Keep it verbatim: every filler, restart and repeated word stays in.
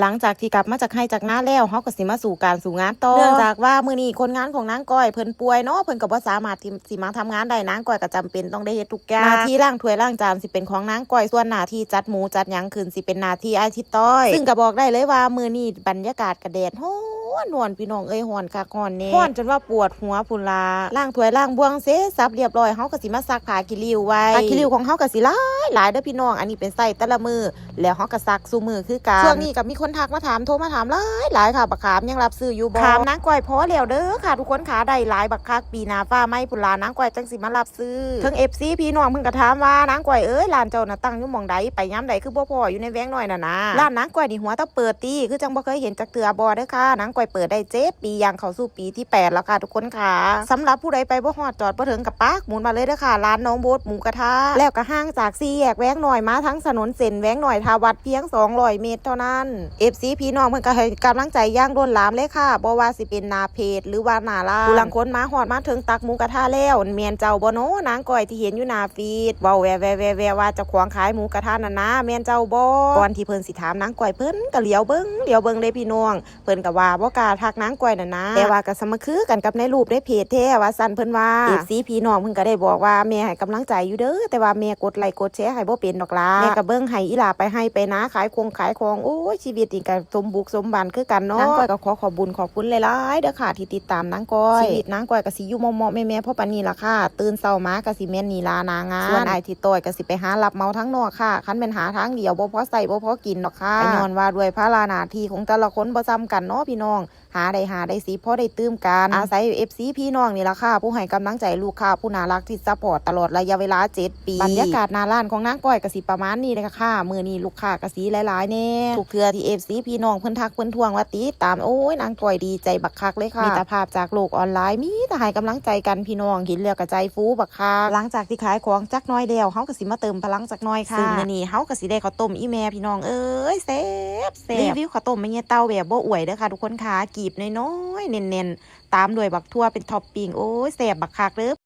หลังจากที่กลับมาจากไฮ่จากนาแล้ว เฮาก็สิมาสู่การสู่งานต่อ เนื่องจากว่ามื้อนี้คนงานของนางก้อยเพิ่นป่วยเนาะ เพิ่นก็บ่สามารถที่สิมาทำงานได้ นางก้อยก็จำเป็นต้องได้เฮ็ดทุกอย่าง หน้าที่ล้างถ้วยล้างจานสิเป็นของนางก้อย ส่วนหน้าที่จัดหมูจัดหยังขึ้นสิเป็นหน้าที่อ้ายทิดต้อย ซึ่งก็บอกได้เลยว่ามื้อนี้บรรยากาศก็แดดร้อนร้อนพี่น้องเอ้ย ร้อนคักร้อนแน่ ร้อนจนว่าปวดหัวพุ้นล่ะ ล้างถ้วยล้างบ่วงเสร็จสับเรียบร้อย เฮาก็สิมาซักผ้าขี้ริ้วไว้ ผ้าขี้ริ้วของเฮาก็สิหลายหลายเด้อพี่น้อง อันนี้เป็นไซส์แต่ละมื้อ แล้วเฮาก็ซักซุมื้อคือกัน ช่วงนี้ก็มีคนทักมาถาม โทรมาถามหลายหลายค่ะ บักขามยังรับซื้ออยู่บ่ ขามนางก้อยพอแล้วเด้อค่ะ ทุกคนค่ะ ได้หลายบักคัก ปีหน้าฟ้าใหม่พุ้นล่ะ นางก้อยจั่งสิมารับซื้อ เทิง เอฟซี พี่น้องเพิ่นก็ถามว่านางก้อยเอ้ย ร้านเจ้าน่ะตั้งอยู่หม่องใด ไปยามใดคือบ่พ้ออยู่ในแวงน้อยน่ะนะ ร้านนางก้อยนี่หัวแต่เปิดติ คือจั่งบ่เคยเห็นจักเทื่อบ่เด้อค่ะ นางก้อยเปิดได้เจ็ดปี ย่างเข้าสู่ปีที่แปดแล้วค่ะ ทุกคนค่ะ สำหรับผู้ใดไปบ่ฮอดจอดบ่ถึงก็ปักหมุดมาเลยเด้อค่ะ ร้านน้องโบ๊ทหมูกระทะ แล้วก็ห่างจากสี่แยกแวงน้อยมาทางถนนเส้นแวงน้อยท่าวัดเพียงสองร้อยเมตรเท่านั้น เอฟซี พี่น้องเพิ่นก็ให้กำลังใจอย่างล้นหลามเลยค่ะ บ่ว่าสิเป็นหน้าเพจหรือว่าหน้าร้าน ผู้ลางคนมาฮอดมาถึงตักหมูกระทะแล้ว แม่นเจ้าบ่น้อ นางก้อยที่เห็นอยู่หน้าฟีด เว้าแว่ๆๆๆ ว่าเจ้าของขายหมูกระทะนั่นนะ แม่นเจ้าบ่ ก่อนที่เพิ่นสิถามนางก้อย เพิ่นก็เหลียวเบิ่ง เหลียวเบิ่งเลยพี่น้อง เพิ่นก็ว่าบ่กล้าทักนางก้อยนั่นนะ แต่ว่าก็สามัคคีกันกับในรูปในเพจแท้ ว่าซั่นเพิ่นว่า เอฟซี พี่น้องเพิ่นก็ได้บอกว่า แม่ให้กำลังใจอยู่เด้อ แต่ว่าแม่กดไลค์กดแชร์ให้บ่เป็นดอกล่ะ แม่ก็เบิ่งให้อีหล่าไปไฮ่ไปนา ขายคงขายของ โอ้ย ชีวิตนี่ก็สมบุกสมบันคือกันเนาะ นางก้อยก็ขอขอบบุญขอบคุณหลายๆเด้อค่ะ ที่ติดตามนางก้อย ชีวิตนางก้อยก็สิอยู่เหมาะๆแมะๆพอปานนี้ล่ะค่ะ ตื่นเช้ามาก็สิแม่นนี่ล่ะหน้างาน ส่วนอ้ายทิดต้อยก็สิไปหารับเหมาทางนอกค่ะ คันแม่นหาทางเดียวบ่พอใช้บ่พอกินดอกค่ะ ก็ย้อนว่าด้วยภาระหน้าที่ของแต่ละคนบ่ซ้ำกันเนาะพี่น้อง หาได้ห้าได้สิบ พอได้ตื่มกัน อาศัย เอฟซี พี่น้องนี่ล่ะค่ะ ผู้ให้กำลังใจลูกค้าผู้น่ารักที่ซัพพอร์ตตลอดระยะเวลาเจ็ดปี บรรยากาศหน้าร้านของนางก้อยก็สิประมาณนี้เลยค่ะ มื้อนี้ลูกค้าก็สิหลายๆแน่ ทุกเทื่อที่ เอฟซี พี่น้องเพิ่นทักเพิ่นทวงว่าติดตาม โอ้ย นางก้อยดีใจบักคักเลยค่ะ มิตรภาพจากโลกออนไลน์ มีแต่ให้กำลังใจกันพี่น้อง เห็นแล้วก็ใจฟูบักคัก หลังจากที่ขายของจักหน่อยแล้ว เฮาก็สิมาเติมพลังจักหน่อยค่ะ ซึ่งมื้อนี้เฮาก็สิได้ข้าวต้มอีแม่พี่น้องเอ้ย แซ่บ แซ่บ รีวิวข้าวต้มแม่ยายเต่าแบบบ่อวยเด้อค่ะทุกคนค่ะ กีบน้อยๆ แน่นๆ ตามด้วยบักถั่วเป็นท็อปปิ้ง โอ้ย แซ่บบักคักเด้อ